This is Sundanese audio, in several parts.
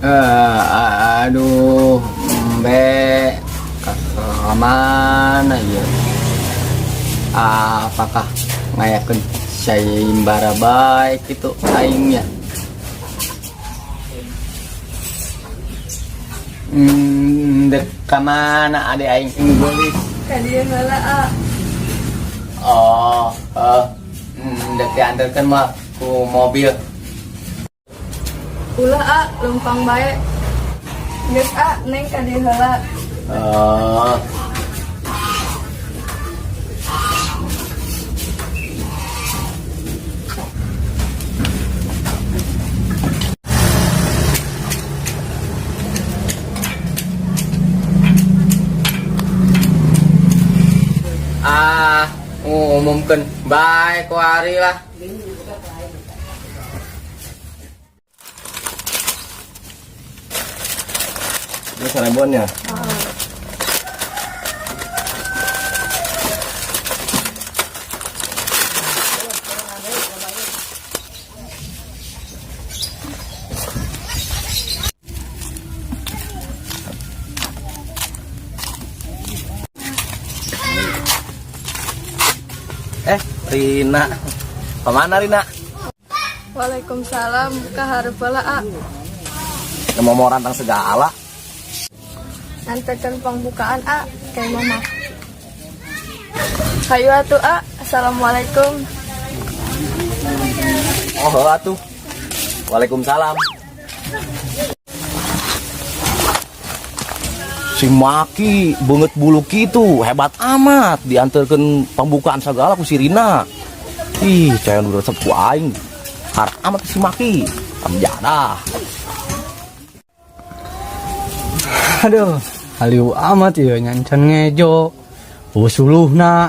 Aduh, embe ke mana ya? Apakah ngayakeun sayembara baik itu aingnya? Dek ka mana ade aing geulis? Ka dieu heula, A. Oh, dek diantarkeun mah ku mobil. Ulah, A, leumpang bae. Geus, A, Neng ka dieu heula. Oh. Ah, ngumumkeun bae ku ari lah. Ini seribuan ya? Eh, Rina. Kemana, Rina? Waalaikumsalam, ka hareup heula, A. Mau mau rantang segala. Nganterkeun pangbukaan, A, ka mama. Hayu atuh, A. Assalamualaikum. Oh, heuh atuh. Waalaikumsalam. Si Maki beungeut bulu kitu hebat amat diantarkeun pembukaan segala ku si Rina. Ih, cewek nu resep ku aing. Har amat si Maki. Amjadah. Aduh, haliu amat ya nyancan ngejo. Oh, suluhna.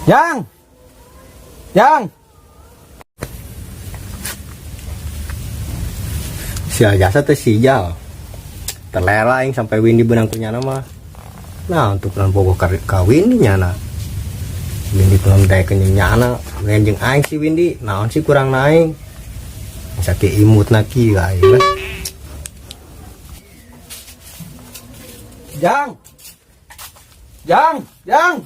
Yang. Yang. Si jasa teh si Jal. Terlela aing sampai Windy benang kunyana mah. Nah, untuk lan bogoh ka Windy nyana. Windy belum daekeun jeung nyana, lain jeung aing si Windy, naon sih kurang naing. Sakieu imutna kieu aing lah. Jang. Jang, Jang.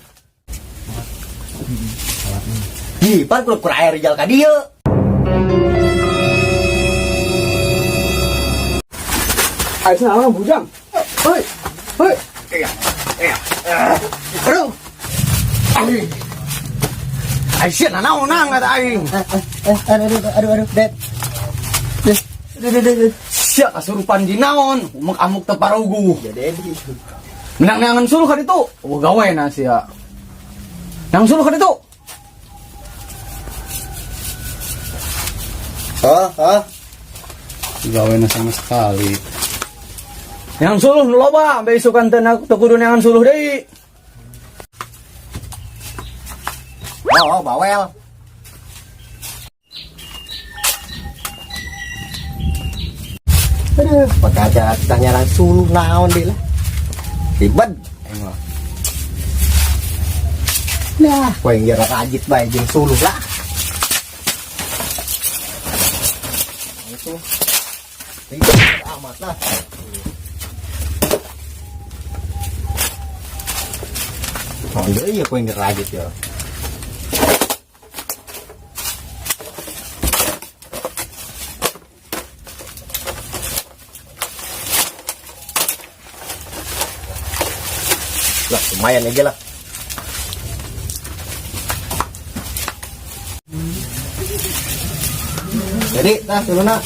Ih, pan kudu kur air Rijal ka dieu. Aing naon bujang? Hoi. Hoi. Iya. Iya. Aduh. Aing. Aing sia nanaon eta aing. Aduh, aduh, aduh, aduh, Det. Det, det, det, det. Sia kasurupan di naon, amuk-amuk teu paruguh. Jadi Menang neangan suluh ka ditu. Oh, gawe na sia. Nang suluh ka ditu. Oh, oh. Gawe na sama sekali. Yang suluh nu loba, beisukan teu teu kudu neangan suluh deui. Oh, oh, bawel. Aduh, pakai acara kita nyarang suluh naon deui lah. Ribet emang. Nah, kowe yang jara rajit bae jeung suluh lah. Itu. Ribet amat lah. Oh, iya, kowe yang rajit ya. Lah, lumayan aja lah. Jadi, nah, dulu nak.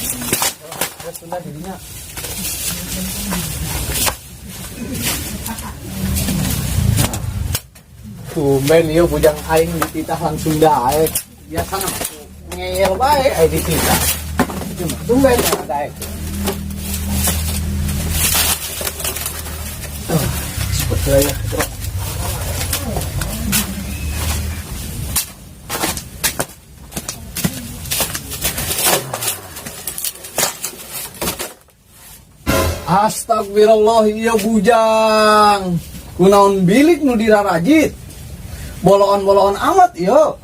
Tumben ieu bujang aing dititah langsung daek. Biasana mah ngeyel bae aing dititah. Cuma tumben ya daek. Seperti ya, bro. Astagfirullah, iya bujang. Kunaon bilik nu dirarajit. Boloon-boloon amat iya.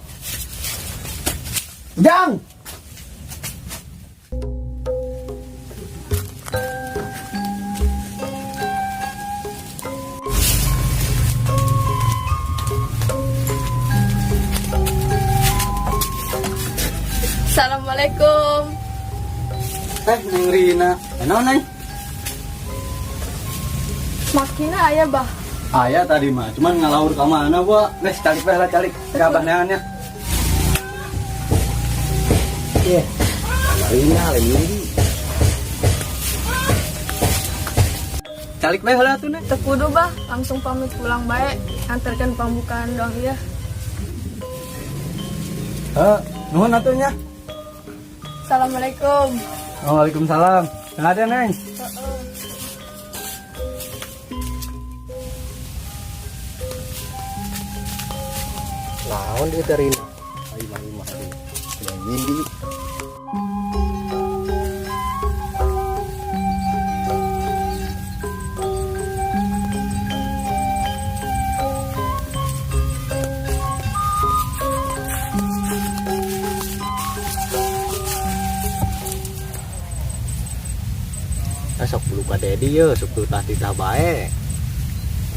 Bujang. Assalamualaikum. Eh, Neng Rina. Naon, Neng? Makina aya, Bah. Aya tadi mah, cuman ngalaur ka mana, Bu? Geus calik bae lah calik. Ka abah neangan ya. Iya. Rina lain Windy. Calik bae heula atuh, Neng. Teu kudu, Bah, langsung pamit pulang bae. Antarkan pembukaan doang ya. Heh, nuhun atuh nya. Assalamualaikum. Waalaikumsalam. Ada, Neng. Naon dia teh Rina? Ayo mah mah Lain Windy. Ah, sok bulu ka Dedi ye, sok titah titah bae.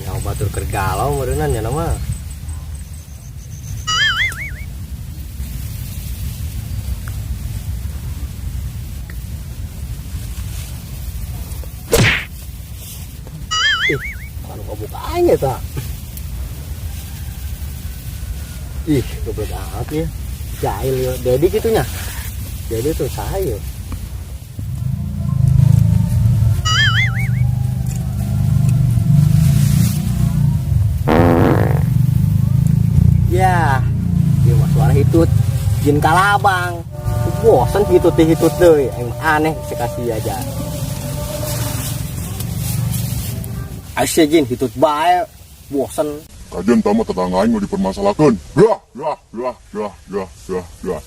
Nyawa batur keur galau meureunnan nya mah. Ih, kalau kabuka aing eta. Ih, goblok amat ya. Jahil ya. Dedi gitunya. Dedi tuh saha ya. Ya, dia mah suara hitut jin kalabang. Bosen gitu teh hitut deui. Aing mah aneh sekasih aja. Aisyah jin hitut bae, bosen. Kajian tama tetangga aing mau dipermasalahkan. Yah, yah, yah, yah, yah, yah, yah.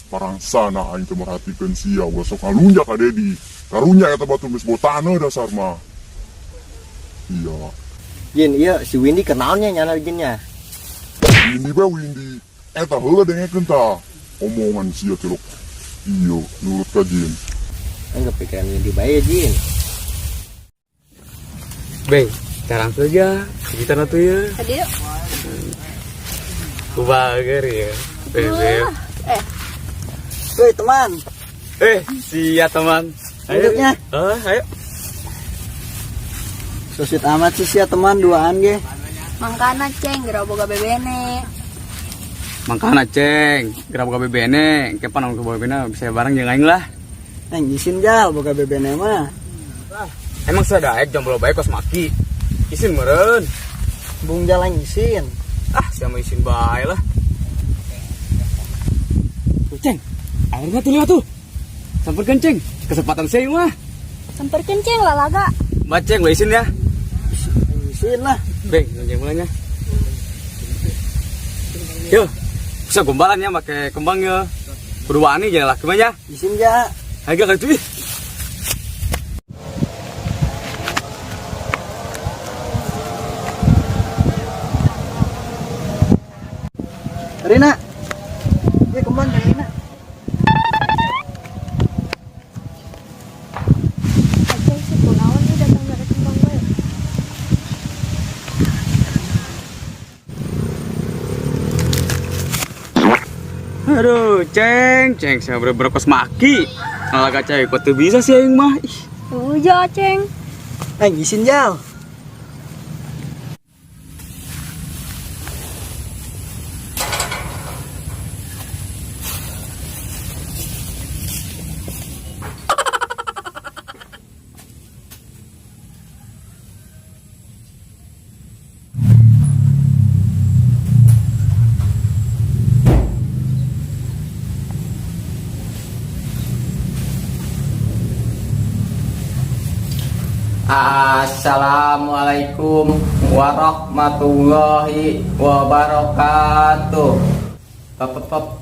Parangsana aing teu merhatikeun sia, ulah sok ngalunya ka Dedi. Karunya eta batur geus botana dasar mah. Iya. Jin, iya si Windy kenaonnya nyana jinnya. Windy bae Windy. Eta heula dengekeun tah. Omongan sia celok. Iya, nurut ka jin. Aing kepikiran Windy bae jin. Beng, sekarang saja kita tuh ya. Tadi yuk. Bager ya. Beb. Eh, Woi, teman. Eh, sia teman. Ayo. Duduknya. Eh, ayo. Sosit amat sih sia teman duaan ge. Mangkana ceng, geura boga bebene. Mangkana ceng, geura boga bebene, kapan aku boga bebene bisa bareng jeung aing lah. Neng isin jal boga bebene mah. Emang sudah daek jomblo bae kos maki. Isin meureun. Bung jalan isin. Ah, sia mah isin bae lah. Ceng, airnya tuh lihat tuh. Samperkeun ceng, kesempatan saya mah. Samperkeun ceng lalaga. Mbak ceng, lo isin ya. Isin lah. Beng, lonceng mulanya. Yo, bisa gombalan ya pakai kembang ya. Kudu wani jadi laki mah ya. Isin ja. Harga kali ih. Rina. Iya kembang dari Rina. Aceng sih kunaon nih datang dari kembang bae. Aduh, ceng, ceng, saya bener-bener kos maki. Laga cewek kok tuh bisa sih aing mah. Ih. Uja ceng. Neng isin jal. Assalamualaikum warahmatullahi wabarakatuh.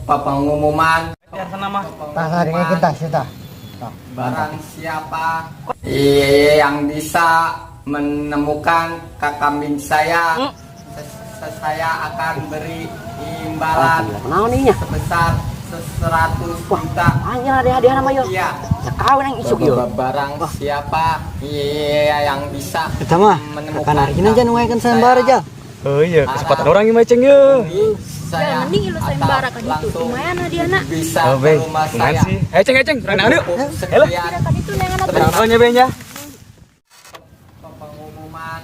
Pengumuman. Barang siapa yang bisa menemukan kambing saya, saya akan beri imbalan Naon ieu nya? sebesar 100 juta Anjir ada hadiah nama yo. rupiah. Ya kawin yang isuk yo. Barang siapa yang bisa Eta mah menemukan kakan Rina aja nu ngayakeun sayembara jal. Oh iya, kesempatan orang ini mah ceng ye. saya. Ya, mending ilu sayembara atau ka ditu. langsung Lumayan hadiahna. bisa Oh, ke Be. rumah Lumayan saya. sih. Eh, ceng, ceng, renang yuk. Cukup Ayo lah. sekian Tidak ka ditu neangan atuh. Oh, nya, Be, nya. pengumuman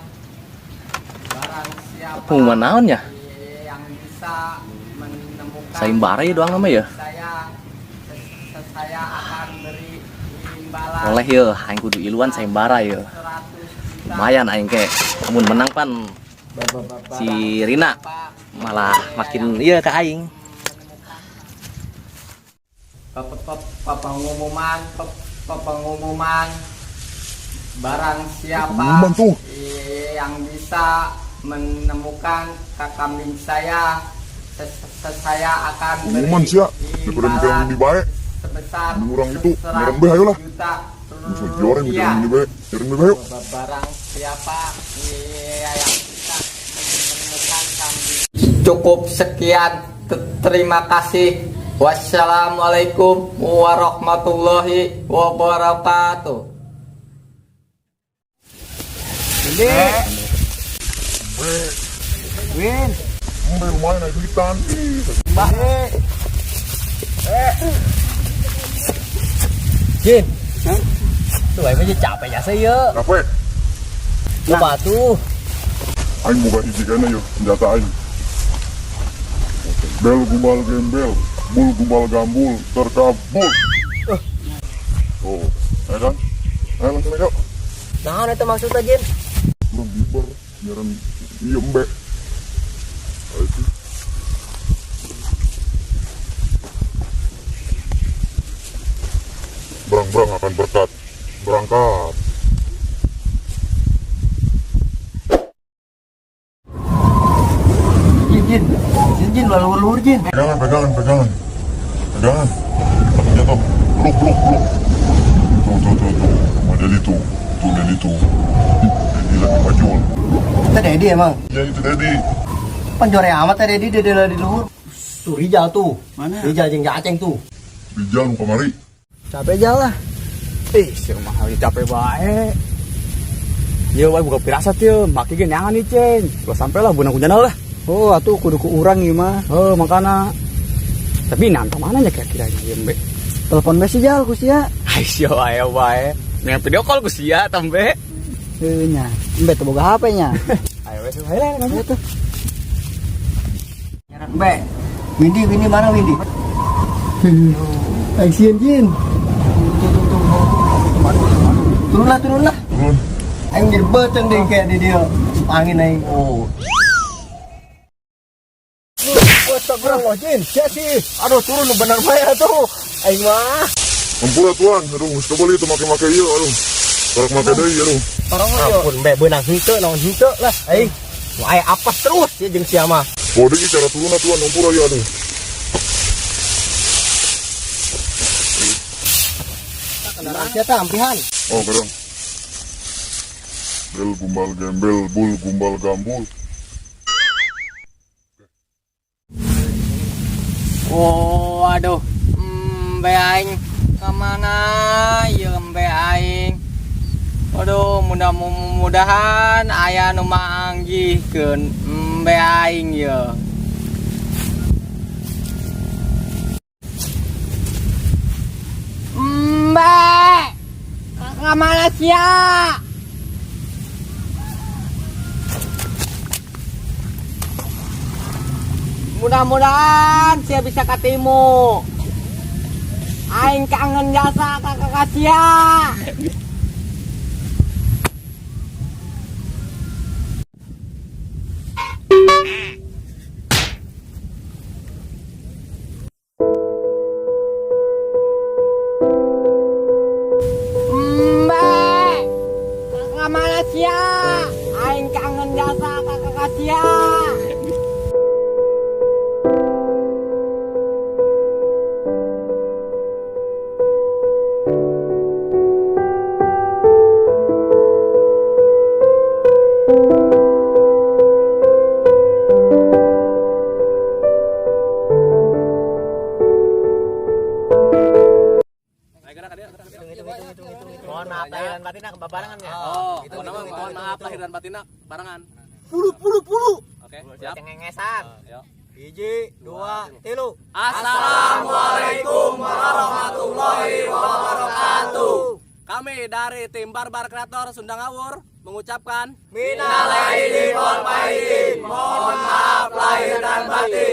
barang siapa Pengumuman naon ya? yang bisa menemukan Sayembara ya doang nama ya. saya saya akan beri imbalan Oleh ya, aing kudu iluan sayembara ya. 100 juta. Lumayan aing ke. Amun menang pan si Rina malah makin iya ke aing. Pengumuman pengumuman barang siapa Pengumuman tuh. yang bisa menemukan kambing saya saya akan beri Pengumuman sia. Daripada mikiran imbalan Windy bae. sebesar Mending urang itu, 100 ngerem bae, ayolah. juta Bisa joreng mikiran rupiah. Windy bae. Joreng bae yuk. Barang siapa yang bisa menemukan kambing. Cukup sekian, terima kasih. Wassalamualaikum warahmatullahi wabarakatuh. Win. Embe lumayan aing duitan. Ih, Jin. Tuh aing mah capek jasa ieu. Capek. Loba tuh. Aing boga hiji keneh yeuh senjata aing. Bel gumbal gembel, bul gumbal gambul, terkabul. Oh, ayo kan? Ayo langsung aja. Naon eta maksudna, Jin? Urang biber, nyaran iya embe. Ayo sih. Berang-berang akan berkat. Berangkat. Jin, Jin. Jin, Jin, luhur-luhur, Jin. Pegangan, pegangan, pegangan. Pegangan. Takut jatuh. Peluk, peluk, peluk. Tuh, tuh, tuh, tuh. Sama Dedi tuh. Tuh, Dedi tuh. Ih, Dedi lagi majul. Itu Dedi emang. Ya, itu Dedi. Pan jore amat ya Dedi, Dedi di luhur. Tuh Rijal tuh. Mana? Rijal jeung Aceng tuh. Rijal nu kamari. Capek jauh lah. Ih, si mah capek bae. Ye, wae buka pirasat ye, maki ge nyangan nih, Ceng. Ulah sampai lah beunang kunjana lah. Oh, atuh kudu ku urang ieu mah. Oh, makana. Tapi nantang mana nya kira-kira nya embe? Telepon bae si Jal ku sia. Ai sia wae wae. Ngan video call ku sia tambe. Heuh nya. Embe teu boga HP nya. Ayo wes, ayo lah Ayo tuh. Embe. Windy, Windy mana Windy? Aing sieun Jin. Turunlah, turunlah. Turun. Aing jadi beteng deh kayak di dia. Angin aing. Oh. Astagfirullah Jin, sia sih. Aduh turun lu bener bae atuh. Aing mah. Ampura tuan. Aduh, geus kebeli itu make-make ieu aduh. Tarak make deui aduh. Ampun be beunang henteu naon henteu lah aing. Wah, aing apes terus ya jeung sia mah. Kode ieu cara turunna tuan, ampura ieu aduh. Kendaraan sia tah ampihan. Oh, gerang. Bel gumbal gembel, bul gumbal gambul. Oh, aduh. Embe aing kemana ya embe aing. Aduh, mudah-mudahan aya nu manggihkeun embe aing ye. Embe. Kemana sia? Mudah-mudahan sia bisa ketemu. Aing kangen jasa kakak sia. Embe, kemana sia? Aing kangen jasa kakak sia. Mohon maaf lahir dan batin barengan ya. Oh, mohon maaf lahir dan batin barengan. Pulu pulu pulu. Oke, siap. Cengengesan. Ayo. Hiji, dua, tilu. Assalamualaikum warahmatullahi wabarakatuh. Kami dari tim Barbar Kreator Sunda Ngawur mengucapkan Minal aidin wal faizin. Mohon maaf lahir dan batin.